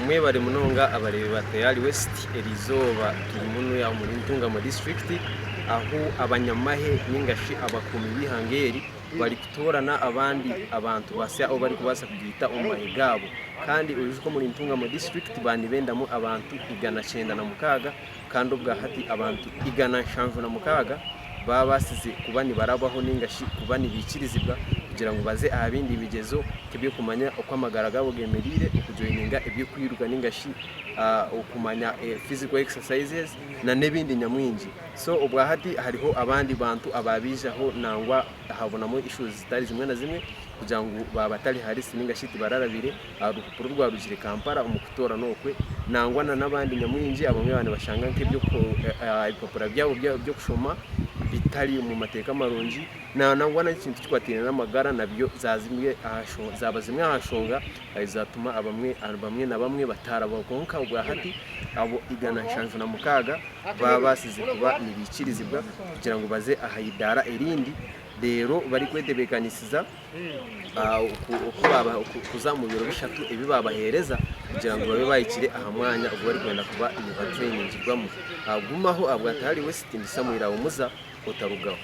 Mwebare munonga abareebi ba Tayari West, eriizooba turi muno omuri Ntungamo disiturikiti ahu abanyamahe ninga shi abakuumi b'eihanga eri barikutoorana abandi abantu basya abu barikubaasa kugaita omu mahe gaabo kandi oijuke omuri Ntungamo disiturikiti baaba nibendamu abantu 196 kandi obwahati abantu 176 baabaasize kuba nibarabaho nainga shi kuba nibaikirizibwa kugira ngu baze aha bindi bigyezo nk'eby'okumanya oku amagara gaabo gemereire, okujoyininga eby'okwiruka nainga shi okumanya physical exercises n'ebindi nyamwingi. So obwahati hariho abandi bantu abaabaijaho nangwa habonamu issues zitari zimwe na zimwe kugira ngu baaba batari ha list nainga shi tibararabire aha rupapura orwarugire Kampala omu kutoorana okwe nangwa na n'abandi nyamwingi abamwe baaba nibashanga nk'ebipapura byabo by'okushoma bitari omu mateeka marungi nangwa n'ekintu kikwataine n'amagara nabyo zaaba zimwe aha nshonga ezaatuma abamwe bamwe na bamwe batarabaho kwonka obwahati abo 176 baabaasize kuba nibaikirizibwa kugira ngu baze aha idaara erindi reero barikwetebeekanisiza kuza omu biro bishatu ebi baabaheereza kugira ngu babe baahikire aha mwanya ogu barikwenda kuba nibatereningirwamu. Gumaho ahabwa Tayari West, ndi Samuel Ahumuza, otarugaho.